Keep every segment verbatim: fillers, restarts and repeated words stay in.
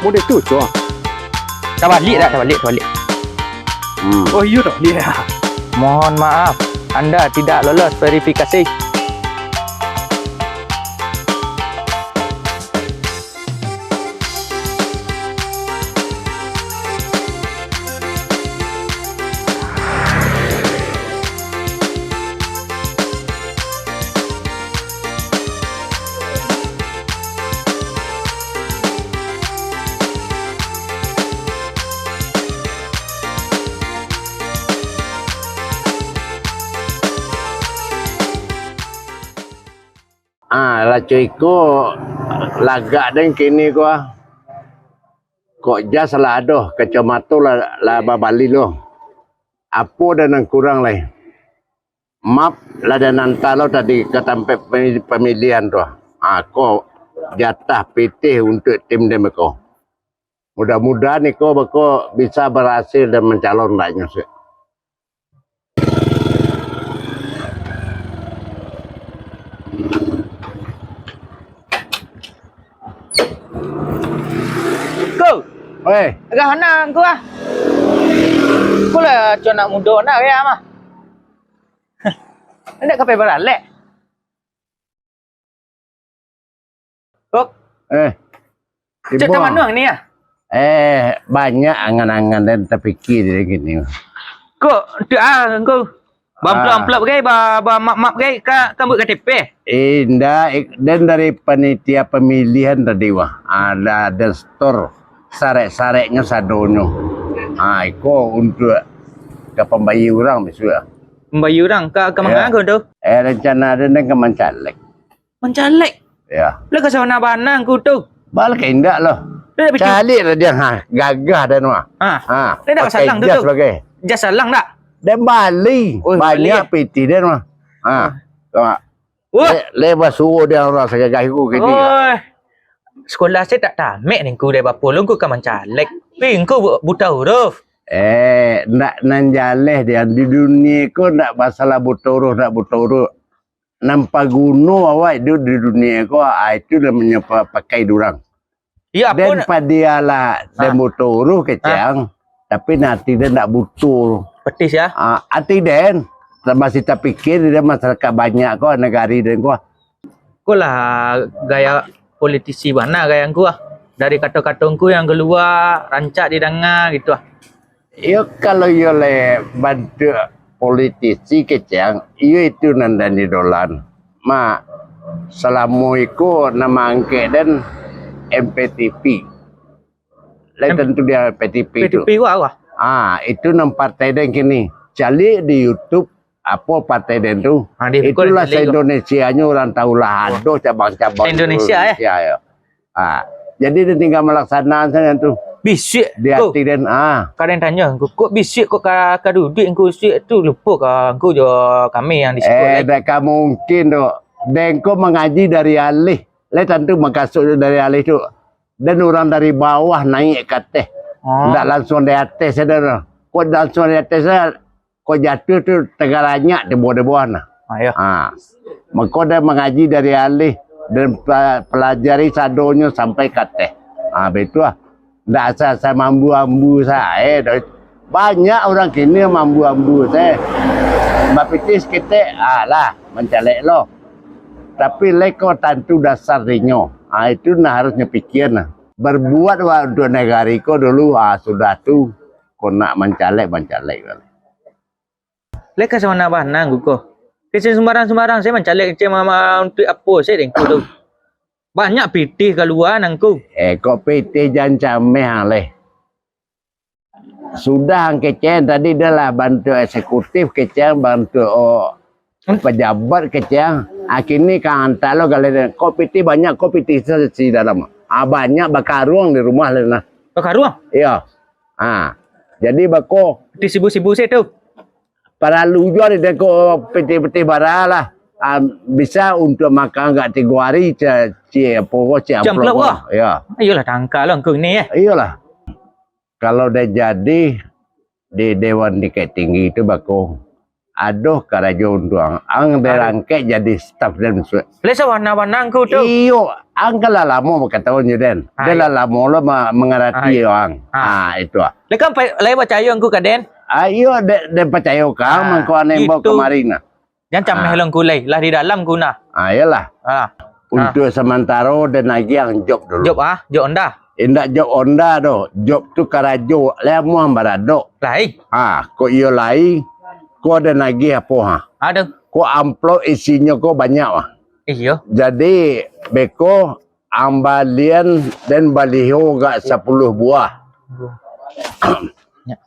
Oh, dia tu, tu. Tabaliak dah, tabaliak, tabaliak. Hmm. Oh, iyo dah, dia. Mohon maaf, anda tidak lolos verifikasi. Ah, laco iko lagak den kini ko ah. Kok jas lah ado, kacamato lah, lah babali lo. Apo den nan kurang lai? Map lah den anta lo tadi ka tampek pemi-, pamilihan tu. Ah, ko jatah pitih untuak tim den beko. Mudah-mudahan iko beko bisa barasil dan mancalon lah inyo se. Ko! Oi. Agak hana angku ah. Ko lah co anak mudo nak gaya mah. Indak ka pai baralek. Kok? Eh. Cok Ibo. Tamanuang ni ah? Eh, banyak angan-angan dan tapikia dari kini. Kok tu ah engkau? Ba-amplop-amplop gai, ba, ba map-map gai ka, ka buek K T P? Indak, ik-, dan dari panitia pamilihan tadi wah. Ada, ada store sarek-sareknyo sadonyo. Ah, iko untuak ka pambayia urang bisuak. Pambayia urang ka, ka manga ko tu? Eh, rencana den ka mancalek. Mancalek? Ya. Lah ka sawana bana angku tu. Bala ka indak lo. Lah dak baju. Caliak lah dia, ha, gagah den mah. Ha. Ha. Lah dak pakai salang tu jas tu. Pakai. Jas salang dak? Den bali. Oh, banyak bali. Pitih den mah. Ha. Wah. Le-, le basuo dia urang sagagah iku kini. Oi. Sekolah se tak tamek ni angku dek bapo lo angku ka mancalek. Pi angku bu-, buta huruf. Eh, ndak nan jaleh dia. Di dunia ko ndak masalah buta huruf, ndak buta huruf. Nan paguno awak iduik di dunia ko, ah, itu namonyo pa-, pakai durang. Iyo, apo den nak padialah, den buto uruih kecek ang, tapi nan ati den ndak buto. Petis, ya? Ah, ati den, masih tapikia den masyarakat banyak ko, nagari den ko. Ko lah gaya politisi bana gaya angku ah. Dari kato-kato angku yang kalua, rancak didanga gitu ah. Iyo, kalau iyo lai bantuak politisi kecek ang, iyo itu nan den idolaan. Ma, salamo iko nan maangkek den M P T P. Lai tantu dia M P T P tu. M P T P ko apo? Ah, itu nan partai den kini. Caliak di YouTube, apo partai den tu. Ah, di Itulah se-Indonesia-nyo urang tahu lah, ado cabang-cabang Se-Indonesia, eh? Indonesia, yo. Ah, jadi den tingga malaksanaan sajo tu. Bisuak, Di ko. Ati den, ah. Ka den tanyo, ko, kok bisuak kok ka, ka duduak angku bisuak tu, lupo ka angku jo kami yang di siko Eh, lai. Dak ka mungkin tu. Den ko mangaji dari alih. Lai tantu makasuik dari alih tu. Den urang dari bawah naiak ka ateh. Oh. Ndak langsuang dari ateh sajo tu. Kok langsuang dari ateh sajo, kok jatuah tu tagaranyak di bawah-di bawah nah. Ah, iyo. Ha. Mako den mangaji dari alih, den pa-, palajari sadonyo sampai ka ateh. Ha, baitu lah. Ndak asa-asa mambu-ambu sae doh. Banyak urang kini mambu-ambu sae. Bapitih saketek, alah, mancalek lo. Tapi lai ko tantu dasar dinyo. Ha, itu nan harus nyo pikia nah. Barbuat wak untuak nagari ko dulu, ha, sudah tu ko nak mancalek, mancalek. Lai ka sawana bana angku ko. Kecek sumbarang-sumbarang sajo mancalek kecek ma-, ma-, untuak apo sajo dek angku tu. Banyak pitih kalua nan angku. Eh, kok pitih jan cameh ang leh. Sudah ang kecek tadi dah lah bantuak eksekutif kecek ang, bantuak, oh, Hmm? pejabat kecek ang. Ah, kini ka antak lo galeh, kok pitih banyak, kok pitih sa-, si dalam. Ah, banyak bakaruang di rumah leh nah. Bakaruang? Iyo. Ah, jadi bako Pitih sibu-sibu sajo tu. Paralu juo di deko pitih-pitih bara lah. Ah, bisa untuak makan agak tigo ari, ci-, ci-, apo ko, ci-, Ci amplop amplop ko. ko. Yo. Iyolah, tangka lah angku ni, eh. Iyolah. Kalau dah jadi di Dewan Tingkat Tinggi tu bako, Ado karajo untuak ang. Ang derangkek jadi staf den suak. Lai sawana-wana angku tu. Iyo, ang kan lah lamo bakatawun jo den. Ah, iyo. Den lah lamo lo ma-, mangarati ang. Ah, itu ah. Lai kan pa-, lai pacayo angku ka den? Ah, iyo, den, den pacayo ka ang, mangko ang imbau kamari nah. Jan cameh lo angku lai, lah di dalam angku nah. Ah, iyolah. Ah. Untuak samantaro den agiah ang job dulu. Job ah, job onda. Indak job onda doh, job tu karajo, lai amuah baradok. Lai. Ah, kok iyo lai, ko den agiah apo ha? Aduh. Ko amplop isinyo ko banyak ah. Iyo. Jadi, beko ang balian den baliho agak sapuluah buah.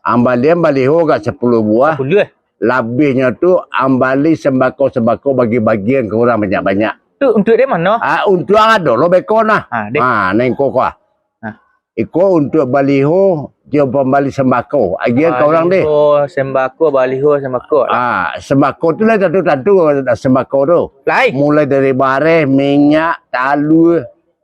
Ang balian baliho agak sapuluah buah. Sapuluah? Labiahnyo tu ang bali sambako-sambako bagi-bagian ka urang banyak-banyak. Tu untuak di mano? Ah, untuak ang ado lo beko nah. Ah, deh. Ah, nengko ko ah. Ah. Iko untuak baliho, jo pambali sambako. Agian ka urang deh. Baliho, sambako, baliho, sambako. Ah, sambako tu lah tantu-tantu sambako tu. Lai. Mulai dari bareh, minyak, talua,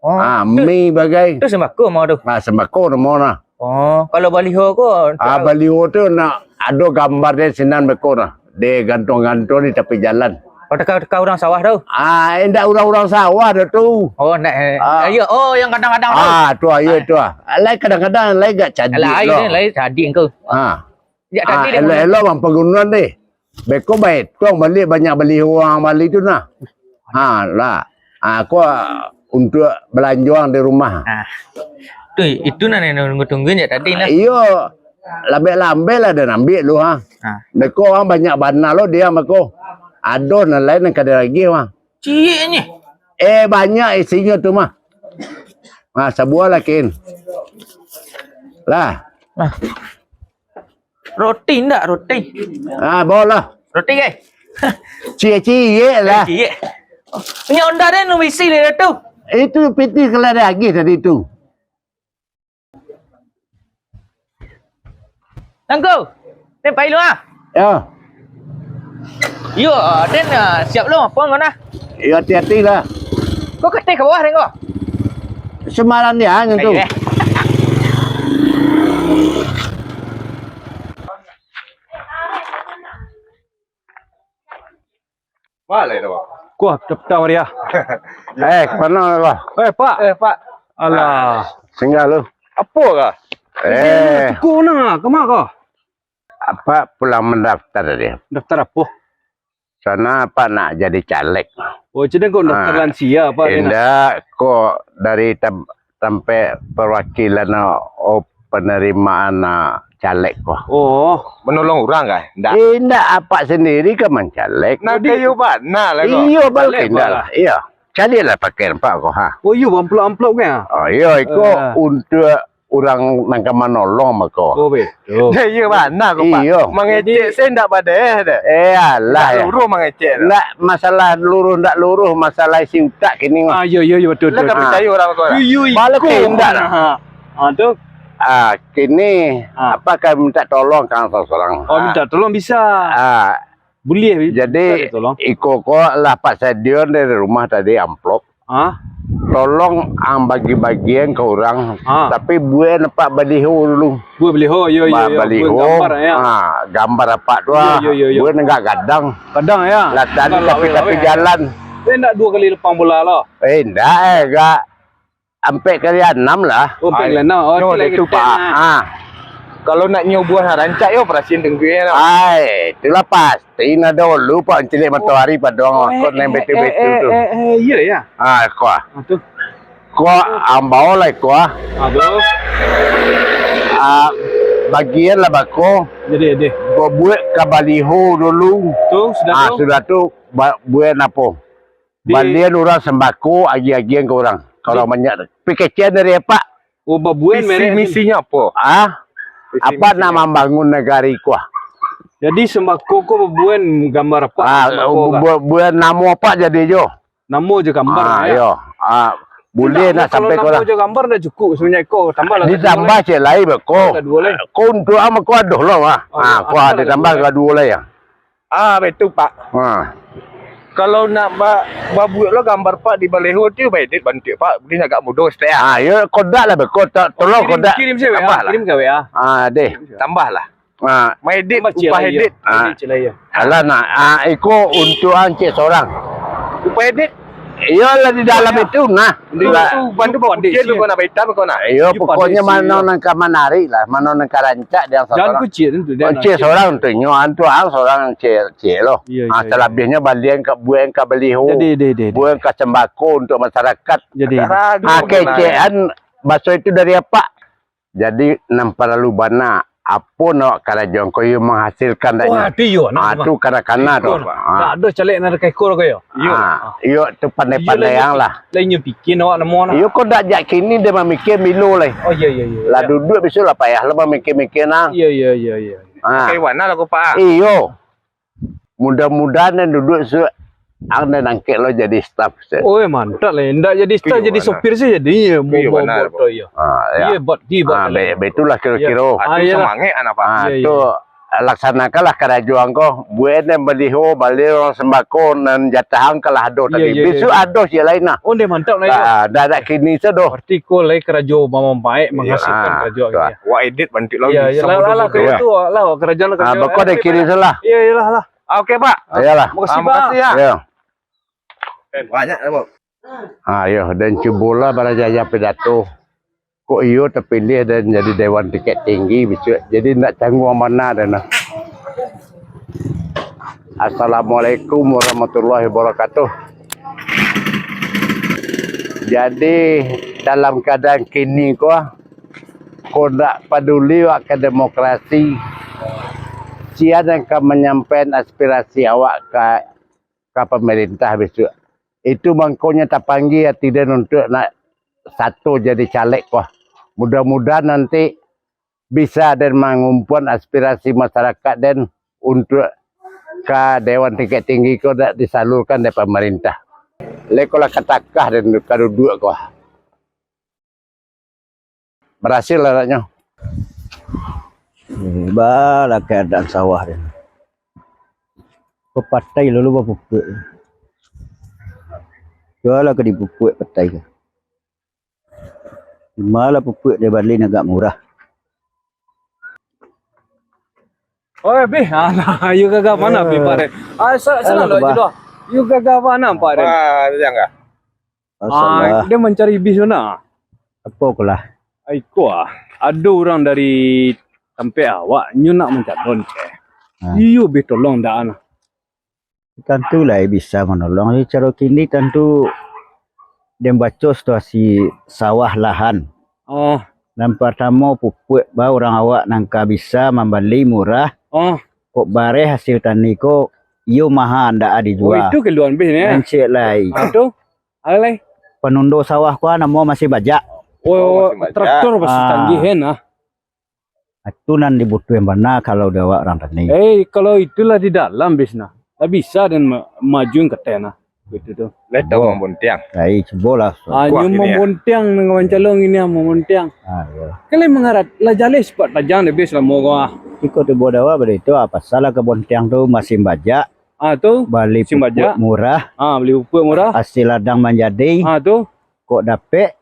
Oh, ah, tu, mi bagai. Tu sembako mau tu. Ah, sembako namo nah. Oh, kalau baliho ko, ah, baliho tu nak ado gambar dia sinan beko nah. Dia gantung-gantung di tapi jalan. Oh, teka-teka urang sawah tu. Ah, indak urang-urang sawah dah tu. Oh, nak, eh, ah, iyo. Oh, yang kadang-kadang tu. Ah, tu ayo tu ah. Lai kadang-kadang lai gak cadik. Lai, lai cadik engkau. Ah. Jak tadi deh, elok-elok bang pagunuan deh. Beko baetong baliak banyak baliho ang bali tu nah. Ha lah. Ha, ko untuak balanjo ang di rumah. Ah. Tu, itu nan nunggu-tunggu jak tadi nah. Iyo. Lambek-lambek lah den ambiak lu ha. Ah. Beko ang banyak bana lo diam beko. Ado nan lain nan ka diagiah ha. Ciek nyo. Eh, banyak isinyo tu mah. Ha, sabuah lah kin. Lah. Nah. Roti ndak, roti? Ah, bolah. Roti, gai? Ciek-ciek lah. Ciek. Ini onda den nu bisi dia tu. Itu pitih kalau ada agih tadi tu. Nangko, den pai lu ah. Ya. Yo, den, ah, siap lu apa ngana? Ya, hati-hati lah. Kau kateh ka bawah den ko. Semalam dia nyentuh. Ayo, eh. Malai tu, Pak. Kuah, daftar Maria. Eh, kemana lah? Eh, Pak. Eh, Pak. Alah. Singgah lu. Apa kah? Eh. Cukup nah, kemana kah? Apa pulang mendaftar dia? Daftar apa? Sana apa nak jadi caleg? Oh, jadi kau daftar lansia apa? Indak, kok dari tam-, sampai perwakilan, oh, penerimaan, ah, caleg ko. Oh, menolong urang kah? Ndak. Indak, apak sendiri ka mancaleg. Nah, kayo bana lah ko. Iyo, bal indak lah. Iyo. Calilah pakai nampak ko ha. Oh, iyo, amplop-amplop kan? Oh, iyo, iko untuak urang nan ka manolong mako. Oh, betul. Iyo bana ko, Pak. Iyo. Mangecek se ndak badeh deh. Eh, alah. Ndak luruh mangecek tu. Ndak masalah luruh ndak luruh, masalah isi utak kini mah. Ah, iyo, iyo, iyo, betul, betul. Lah ka picayo urang ko. Iyo, iyo. Bala iko indak lah. Ha. Ah, tu. Ah, kini, ah, apa ka minta tolong ka ang sorang-sorang? Oh, minta tolong bisa. Ah. Buliah, bisa ditolong. Jadi, iko ko lah Pak Sadion dari rumah tadi amplop. Ah? Tolong ang bagi-bagian ka urang, ah, tapi buek nampak baliho dulu. Buek baliho, iyo, iyo, iyo. Buek gambar, ya. Ah, gambar apak tu ah. Iyo, iyo, iyo. Buek nagak gadang. Gadang, ya. Lah tadi tapi-tapi jalan. Eh, ndak duo kali lapang bola lah. Eh, ndak, eh, gak. Ampek kali anam lah. Oh, ampek kali anam. Oh, tu lagi tu, Pak. Ah. Kalau nak nyo buah rancak yo, operasi tengkuih lah. Ai, itulah pasti nah dulu, Pak, cilik matoari padang, oh, ko neng betu-betu tu. Eh, eh, eh, iyo, ya. Ah, ko ah. Ah, tu. Ko ah, ambau lah ko ah. Aduh. Ah, bagian lah bako. Jadi, jadi. Ko buek ka baliho dulu. Tu, sudah tu? Ah, sudah tu, ba-, buek napo? Balian urang sembako, agi-agian ka urang. Ka urang banyak. Pikecen dari apak. Oh, babuan merek. Visi misinyo apo? Ah? Visi misinyo. Apak nak mambangun nagari ko ah. Jadi sembako ko babuan gambar apak? Ah, sembako ko? Bu-, buan namo apak jadi jo. Namo jo gambar, ah, ya? Iyo. Ah, buliah nak sampai ka urang. Kalau namo jo gambar ndak cukup sabanyak ko, tambah lah. Ditambah ciek lai beko. Tambah lah duo lai. Ko untuak ang ko adoh lo ah. Oh, ah, ko ditambah lah duo lai ah. Ah, betul, Pak. Ha. Kalau nak ba-, babuek lo gambar Pak di baliho tu, baedit bantuak Pak, buliah agak mudo saketek ah. Ah, yo, kodak lah beko, to-, tolong kodak. Kirim, kirim saja W A, tambah lah. Kirim ka W A. Ah, deh. Tambah lah. Ah, maedit, upah edit. Ah. Alah nak, ah, iko untuak ang ciek sorang. Upah edit. Iyolah di dalam itu nah. Itu lah. Bantu buat kecil tu kau nak baitam kau nak. Iyo, pokoknyo mano nan ka manarik lah, mano nan ka rancak dia sorang. Ciek sorang tu nyo, antu ang sorang ciek, ciek lo. Ah, salabihnyo balian ka buek ka baliho. Buek ka sembako untuak masyarakat. Ah, kecekan baso itu dari apak. Jadi, nan paralu bana, apo nan awak karajoan ko iyo manghasilkan dak nyo? Ah, tu kana-kana tu. Ah. Dak ado caleg nan ado kaiko ko yo. Ah, iyo tu pandai-pandai ang lah. Lah inyo pikia awak namo nah. Iyo ko dak jak kini deh mamikia milo lai. Oh, iyo, iyo, iyo. Lah duduak bisuak lah payah lah mamikia-mikia nah. Iyo, iyo, iyo, iyo. Ah. Pakai warna lah ko, Pak. Iyo. Mudah-mudahan nan duduak suak ang nan angkek lo jadi staf. Oi, mantap lah. Ndak jadi staf, jadi sopir sih jadi. Iyo, bana. Ah, iyo. Iyo, buat di buat. Ah, baik, baitulah kiro-kiro. Ah, iyo lah. Semangat anak, Pak. Ah, tu laksanakanlah karajo ang ko. Buek nan baliho, bali urang sembako nan jatah ang kalah ado tadi. Bisuak ado sia lain nah. Oh, ndeh mantap lah, iyo. Ah, dak, dak kini sado. Berarti ko lai karajo mamampaek manghasilkan karajo ang. Wak edit bantuak lah. Iyo, iyo, lah, lah, karajo tu, lah, karajo lah. Ah, bako dak kini salah. Iyo, iyolah, lah. Ah, oke, Pak. Iyolah. Makasih, Pak. Iyo. Eh, banyak lah, Pak. Ah, iyo, dan cubolah baraja-raja pidato. Kok iyo tapilih dan jadi Dewan Tingkat Tinggi bisuak. Jadi ndak cangguang bana den nah. Assalamualaikum warahmatullahi wabarakatuh. Jadi, dalam keadaan kini ko, ko ndak paduli awak ka demokrasi, sia nan ka manyampaian aspirasi awak ka, ka pamarintah bisuak. Itu mangkonyo tapanggia ati den untuak nak sato jadi caleg ko. Mudah-mudahan nanti bisa den mangumpuan aspirasi masyarakat den untuak ka Dewan Tingkat Tinggi ko nak disalurkan dari pamarintah. Lai ko lah katakah den ka duduak ko. Barasil lah agaknyo. Eh, baa lah keadaan sawah den. Ko patai lalu bapupuak. Juo lah ka dipupuak patai ko. Malah pupuak dibali agak murah. Oi, Bih. Alah, yo gagah bana, Bih, Pak, deh. Ah, sa-, salah lo aja doh. Yo gagah bana, Pak, deh. Ah, dia mancari Bih tu nah. Apo ko lah? Ai ko ah, ado urang dari tampek awak, nyo nak mancalon, ceh. Ha. Iyo, Bih, tolong dak nah. Tantu lai bisa manolong. Caro kini tantu den baco situasi sawah lahan. Oh. Nan partamo pupuak ba urang awak nan ka bisa mambali murah. Oh. Kok bareh hasil tani ko iyo maha ndak dijua. Oh, itu keluhan Bih ni, eh? Nan ciek lai. Ah, tu. Alah lai. Panundo sawah ko namo masin bajak. Oh, traktor pasti canggih kan ah. Itu nan dibutuhan bana kalau di awak urang tani. Eh, kalau itulah di dalam bis nah. Lah bisa den ma-, majuin ka teh nah. Gitu tu. Lai tau mambontiang. Ai, cubolah. Ah, nyo mambontiang dengan mancalon ini ah, mambontiang. Ah, iyo. Kalian mangarat, lah jaleh sipak tajang deh bis lamo ko ah. Iko tibo dawa bari tu ah, pasal lah ka bontiang tu masin bajak. Ah, tu. Bali pupuak murah. Ah, bali pupuak murah. Hasil ladang manjadi. Ah, tu. Kok dapek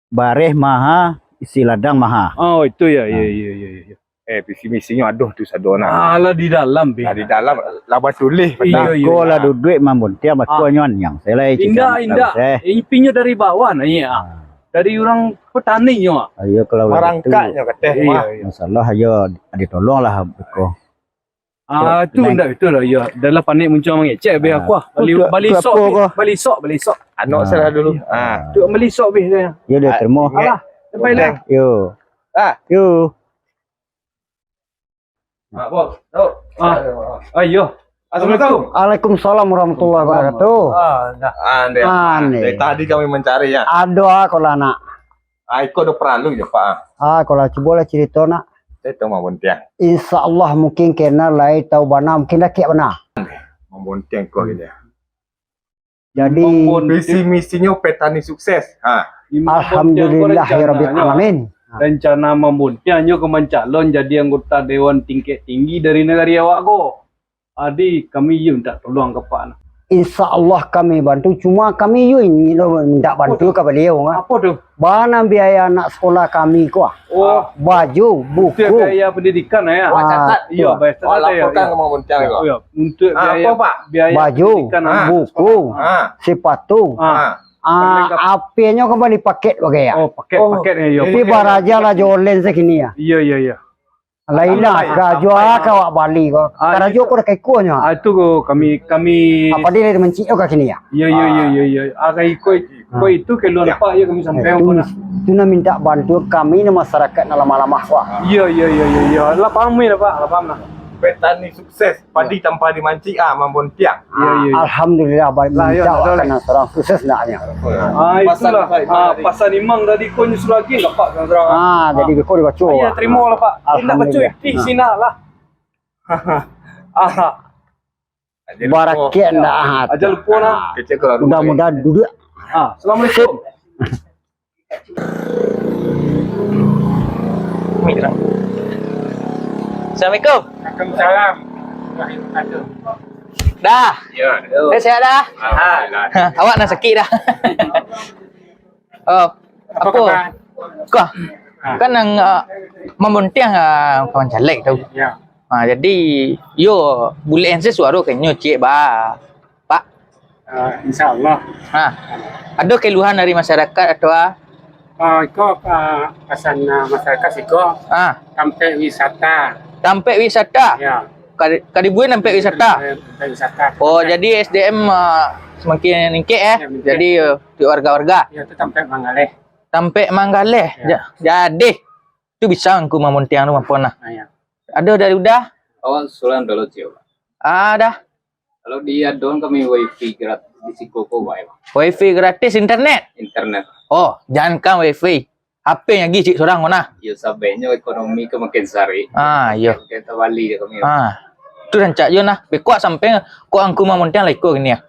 bareh maha, isi ladang maha. Oh, itu ya, ya, ya, ya, ya. Eh, visi misinyo adoh tu sado nah. Ah, lah di dalam, Bih. Lah di dalam, lah batulih. Iyo, iyo. Bako lah duduak mambontiang, bako nyo niang. Indak, indak. Inyo dari bawah nah, iyo. Ah. Dari urang petani nyo. Ayo kalau marangkak nyo ka teh mah. Iyo, iyo. Masalah ayo ditolong lah beko. Ah, tu ndak itu lah, iyo. Dalam panik muncuang mangecek, Bih, aku ah. Bali, bali sok, Bih. Bali sok, bali sok. Anok salah dulu. Ah. Tu bali sok, Bih, dah. Yo, dah terima. Alah, sampai dah. Yo. Ah. Yo. Ah, iyo. Assalamualaikum. Waalaikumsalam warahmatullahi wabarakatuh. Ah, dah. Ah, dah. Ah, ni. Dari tadi kami mencari ya. Ado ah, kalau nak. Ah, iko ado paralu jo, Pak, ah. Ah, kalau cubolah carito, nak. Carito mambontiang. Insya Allah mungkin kena lai tau bana, mungkin dakek bana. Mambontiang ko gini. Jadi, visi misinyo petani sukses. Ha. Alhamdulillah ya Rabbil Alamin. Rencana mambontiang nyo ka mancalon jadi anggota Dewan Tingkat Tinggi dari nagari awak ko. Jadi, kami iyo mintak tolong ka Apak nah. Insya Allah kami bantu, cuma kami yo ingin lo minta bantu ka baliau, ah. Apo tu? Bana biaya anak sekolah kami ko, ah. Oh. Baju, buku. Untuk biaya pendidikan, ya? Ah, catat. Iyo, bayar catat, ya. Laporkan ka Mang Bontiang ko. Iyo, untuk biaya, apo, Pak? Biaya pendidikan, ah. Baju, buku, ah, sepatu. Ah. Ah, apianyo ka bali paket bagai, ya. Oh, paket, paket, ya, iyo. Tapi baraja lah jo online sakini, ya. Iyo, iyo, iyo. Lain lah, karajo ka awak bali ko. Karajo ko dah kaikonyo. Ah, itu ko kami, kami. Apa dia dari mancik ko kini, ya? Iyo, iyo, iyo, iyo, iyo. Ah, kai ko, ko itu keluhan Pak, ya, kami sampai ko nah. Itu nak minta bantu kami ni masyarakat nak lamah-lamah ko. Iyo, iyo, iyo, iyo, iyo. Lah paham lah, Pak, lah paham lah. Petani sukses, padi tanpa dimancik, ah, Mang Bontiang. Iyo, iyo, iyo. Alhamdulillah, baik. Lah, iyo, minta lah, lah, lah. Kena surang sukses naknyo. Ah, itulah. Ah, pasan Imang tadi ko nyusul lagi ndak, Pak, surang-surang? Ah, jadi beko dibaco. Iyo, terima lah, Pak. Indak baco, alhamdulillah. Ih, sini lah. Ah. Barakat ndak, ah. Aja lupa lah. Mudah-mudahan duduak. Ah, assalamualaikum. Assalamualaikum. Waalaikumsalam. Dah. Yo. Dah sihat dah? Alhamdulillah. Awak nan sakik dah. Oh, apo? Kah? Kan nang, ah, Mang Bontiang, ah, kawan caleg tu. Ya. Ha, jadi, yo, buliah se suaro ka inyo ciek ba, Pak. Ah, insya Allah. Ha. Ado keluhan dari masyarakat atau, ah? Ah, iko, ah, pasan, ah, masyarakat siko. Ah. Tampek wisata. Tampek wisata? Ya. Ka di-, ka dibuek tampek wisata? Tampek wisata. Oh, jadi S D M, ah, semakin ningkek, eh? Ya, ningkek. Jadi, eh, untuk warga-warga? Ya, tu tampek manggaleh. Tampek manggaleh? Ya. Ja-, jadi, tu bisa Angku Mang Bontiang tu mampuan lah. Ah, ya. Ado dari Uda? Awak susulan dulu, Cio. Ah, dah. Kalau di Adon kami wifi gratis di siko ko, bae, Bang. Wifi gratis, internet? Internet. Oh, jangankan wifi. H P lagi cik surang ko nah. Yo, sababnyo ekonomi ko makin sarik. Ah, iyo. Makin tabali dek kami. Ah. Tu rancak jo nah. Beko sampai ko Angku Mang Bontiang lah iko kini ah.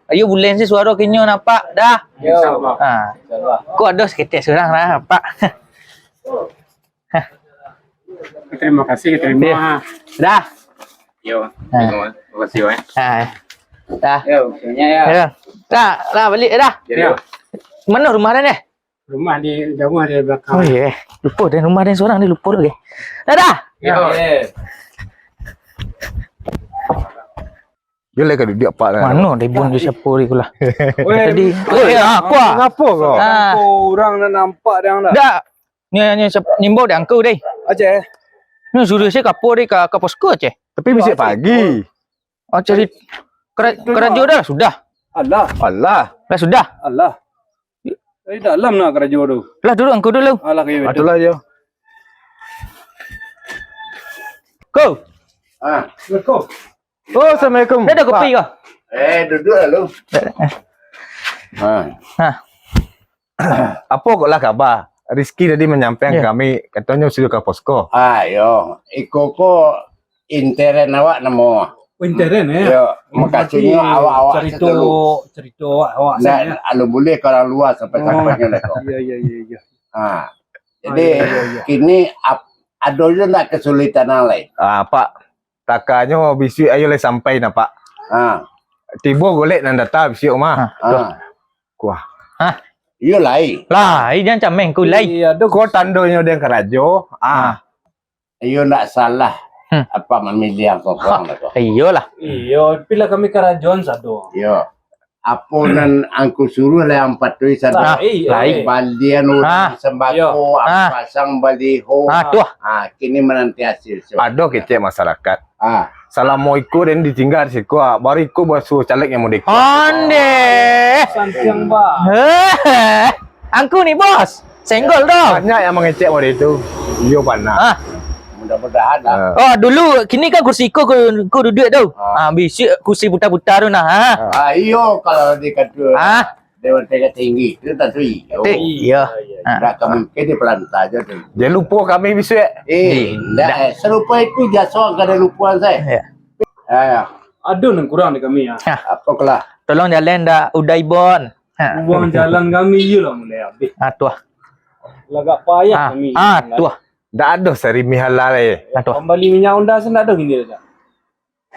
Ayo buliah se suaro ka inyo nah, Pak. Dah. Yo. Insya Allah. Ah. Insya Allah. Ko ado saketek surang lah, Pak. Terima kasih, terima. Iyo. Dah. Yo, terima kasih, Wan. Ha. Dah. Yo, maksudnya ya. Yo. Dah, dah baliak dah. Yo. Mano rumah den, eh? Rumah di jauah di balakang. Oh, iyo. Lupo den, rumah den surang den lupo tu, eh. Dah, dah. Yo. Yo. Yo lah ka duduak apak lah. Mano Debon tu, siapo dia ko lah. Weh, tadi. Weh, ah, aku ah. Ngapo ko? Ah. Urang nak nampak dia dah. Dak. Ni, ni siap-, ngimbau dek angku deh. Aceh. Ni suruh saya ka apo deh, ka, ka posko Aceh. Tapi bisuak pagi. Oh, cari kera-, karajo dah sudah. Alah. Alah. Dah sudah. Alah. Dari dalam nak karajo tu. Lah, duduk angku dulu. Alah, kayo. Atulah, yo. Ko. Ah, assalamualaikum. Oh, assalamualaikum. Dah ada kopi ko? Eh, duduk lalu. Ha. Ha. Apo kok lah kaba? Rizky tadi manyampaian ka kami, katonyo sudah ka posko. Ah, yo. Iko ko intern awak namo. Oh, intern, eh? Yo, makasuiknyo awak-awak carito, carito awak-awak sajo. Alun buliah ka urang lua sampai-sampai nyo lah ko. Iyo, iyo, iyo, iyo. Ha. Jadi, kini ap-, ado juo ndak kasulitan nan lain? Ah, Pak. Takanyo bisuak ayo lai sampai nah, Pak. Ha. Tibo golek nan data bisuak mah. Ha. Kuah. Hah? Iyo lai. Lai, jan cameh ku lai. Iyo, ko tandonyo den karajo. Ah. Iyo ndak salah. Hmm. Apak mamiliah angku surang tu. Iyolah. Iyo, tapi lah kami karajoan sado. Iyo. Apo nan angku suruah lah ampatui sado. Lai, lai. Balian urang sembako, pasang baliho. Ah, tu ah. Ah, kini mananti hasil. Ado kecek masyarakat. Ah. Salamo iko den ditingga di siko, ah, baru iko basuo caleg nan mudo iko. Ondeh. Santiang, Bah. Heh. Angku ni, Bos. Senggol tu. Banyak nan mangecek model itu. Iyo, bana. Ah. Mudah-mudahan lah. Ah. Oh, dulu, kini kan kursi iko ku, ku duduak tu. Ah. Ah, bisuak kursi puta-puta tu nah, ha. Ah, iyo, kalau dikata. Ah. Dewan Tingkat Tinggi, itu tantu iyo. Eh, iyo. Ndak ka mungkin dipalanta aja tu. Jan lupo kami bisuak. Eh, ndak, eh. Sarupo itu jaso kada lupoan sae. Iyo. Ah, iyo. Ado nan kurang di kami, ah. Hah. Apo ko lah? Tolong jalan dah, Uda Ibon. Ha. Uang jalan kami iyo lah mulai habis. Ah, tu ah. Lagak payah kami. Ah, tu ah. Ndak ado sarimih halal, eh. Ah, tu ah. Pambali minyak Honda se ndak ado kini dah.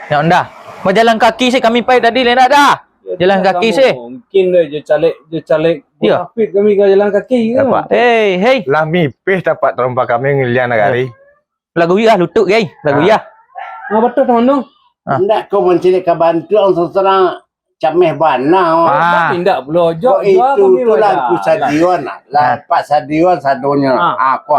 Ndak, ndak. Bajalan kaki se kami pai tadi, lai ndak dah. Jalan kaki se. Mungkin dah jo caleg, jo caleg munafik kami ka jalan kaki kan. Hei, hei. Lah mipeh tapak tarompa kami ngiliang nagari. Lagu iya lutuk, gai. Lagu iya. Ah, betul, teman tu. Ah. Ndak ko mancari ka bantuan, surang cameh bana. Ah. Indak pulo jo. Kok itu tu lah, angku sadioan lah. Pak sadioan sadonyo. Ah, ko.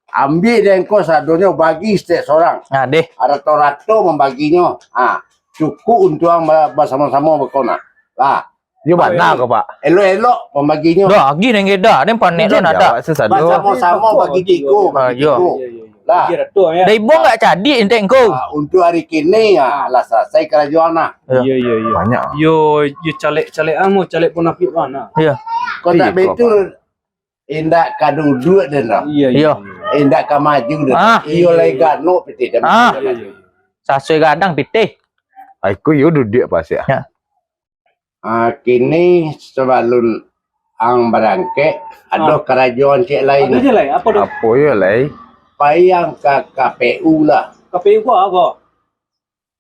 Ambiak dek angku sadonyo, bagi setiap surang. Ah, deh. Rato-rato mambaginyo. Ah, cukup untuang ba-, basamo-samo bako nah. Lah. Iyo bana ko, Pak. Elok-elok mambaginyo. Dah, agiah nan geda, den panek lo ndak. Basamo-samo bagi tigo, bagi tigo. Lah. Dah ibo ndak cadiak intek ko. Ah, untuk hari kini, ah, lah salasai karajoan nah. Iyo, iyo, iyo. Banyak. Yo, yo caleg-caleg amo, caleg munafik bana. Iyo. Kok tak betul, indak ka duduak den doh. Iyo, iyo. Indak ka maju den. Ah. Iyo lai ganok pitih den. Ah. Sasuai gadang pitih. Ai ko iyo duduak pasiak. Ya. Ah, kini sabalun ang barangkek, ado karajoan ciek lain. Ado ciek lain, apo tu? Apo yo lai? Pai ang ka K P U lah. K P U ko apo?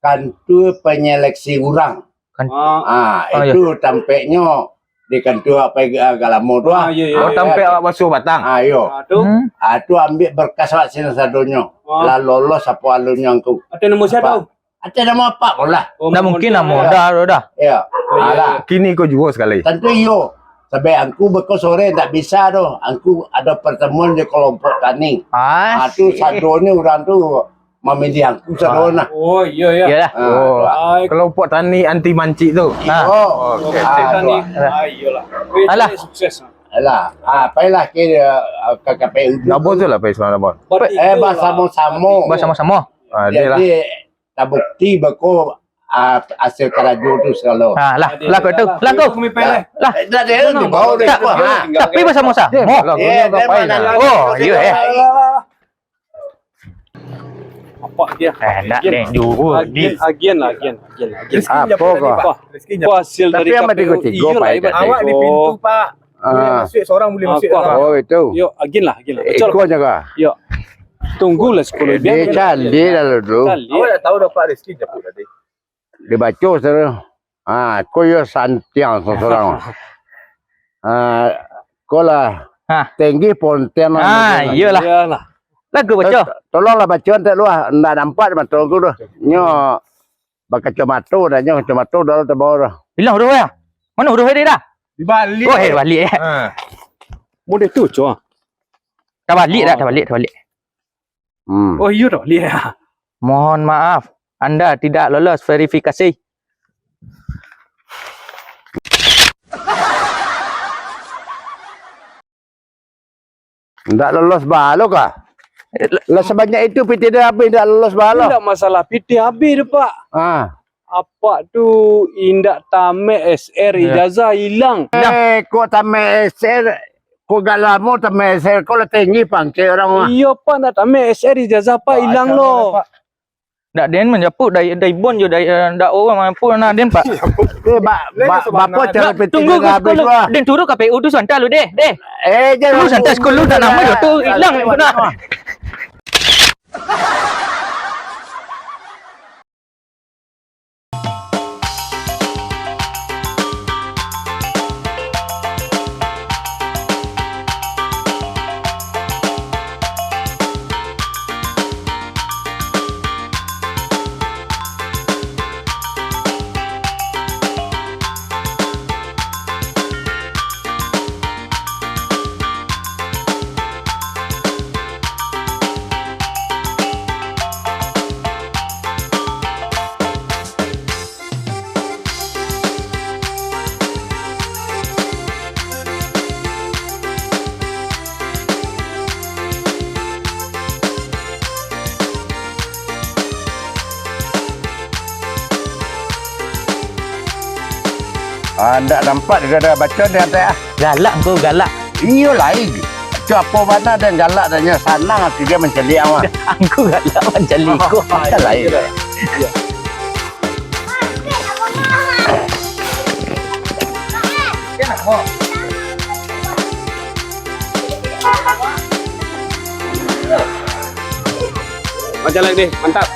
Kantua panyeleksi urang. Ah, itu tampeknyo di kantua pai ga-, galamo tu ah. Ah, iyo, iyo. Oh, tampek awak basuah batang. Ah, iyo. Ah, tu? Hmm. Ah, tu ambiak berkas awak sinan sadonyo. Ah. Lah lolos apo alunnyo angku. Ateh namo sia tu? Ateh namo apak pun lah. Oh, ndak mungkin namo dah, dah. Iyo. Oh, iyo, iyo. Kini ko juo sakali. Tantu iyo. Sabab angku beko sore ndak bisa doh. Angku ado pertemuan di kelompok tani. Ah, tu sadonyo urang tu mamilih angku sado nah. Oh, iyo, iyo. Iyolah. Ah, oh. Kelompok tani anti mancik tu. Ah. Oh, oke. Kelompok tani. Ah, iyolah. Alah. Sukses. Alah. Ah, pailah ke, ah, ka K P U tu. Ndak boleh lah pai sama-sama. Eh, basamo-samo. Basamo-samo. Ah, iyolah. Jadi, tabukti beko, ah, hasil karajo tu sagalo. Ha, lah, lah ko tu. Lah ko. Lah. Eh, dah, dah, dah, bawa deh. Tak, ha. Tapi basamo-samo. Eh, dah, dah, dah. Oh, iyo, eh. Apak dia. Eh, ndak deh, juru. Agian, agian lah, agian, agian, agian. Apo ko? Apo hasil dari K P U? Tapi ambo tigo-tigo, iyo lah, Pak. Awak di pintu, Pak. Ah. Boleh masuak, surang boleh masuak dalam. Oh, itu. Yo, agian lah, agian lah. Bocor. Iko jaga. Yo. Tunggulah sepuluh. Dia caliak lalu tu. Caliak. Awak dak tahu dah, Pak, Rizky japuik tadi. Dibaco sajo. Ah, ko yo santiang surang-surang. Ah, ko lah. Ha. Tinggi pontiang lah. Ah, iyolah. Iyolah. Lagu baco. To-, tolonglah baco antek lu ah. Ndak nampak di mato ku tu. Nyo bakacomato dah nyo, kacomato dah lah tabao dah. Ilang huruf e? Mano huruf e dah? Dibalik. Oh, eh, balik, eh. Ha. Model tu, Cok. Tabalik dah, tabalik, tabalik. Hmm. Oh, iyo, tabalik, ya. Mohon maaf, Anda tidak lolos verifikasi. Ndak lolos balo kah? Eh, le- Lah sabanyak itu pitih dah habih, ndak lolos balo. Ndak masalah pitih habih tu, Pak. Ah. Apak tu indak tamek S R, ijazah ilang. Eh, kok tamek S R, kok gak lamo tamek S R, kok lah tinggi pangkek urang mah. Iyo, Pak, ndak tamek S R, ijazah, Pak, ilang lo. Ndak den manjapuik, dai, dai bon jo dai, eh, ndak urang mampu nah den, Pak. Eh, ba-, ba-, bapo caro pitih tunggu dah habih tu ah. Den turun K P U tu santa lu deh, deh. Eh, jan turun santa sekolah dah nama tu ilang tu nah. Ah, ndak nampak dek den, baco den atek ah. Galak ko, galak. Iyo lai. Cok apo bana den galak, den nyo sanang ati den mancaliak mah. Angku galak mancaliak ko. Macam lain. Iyo. Macam lain deh, mantap.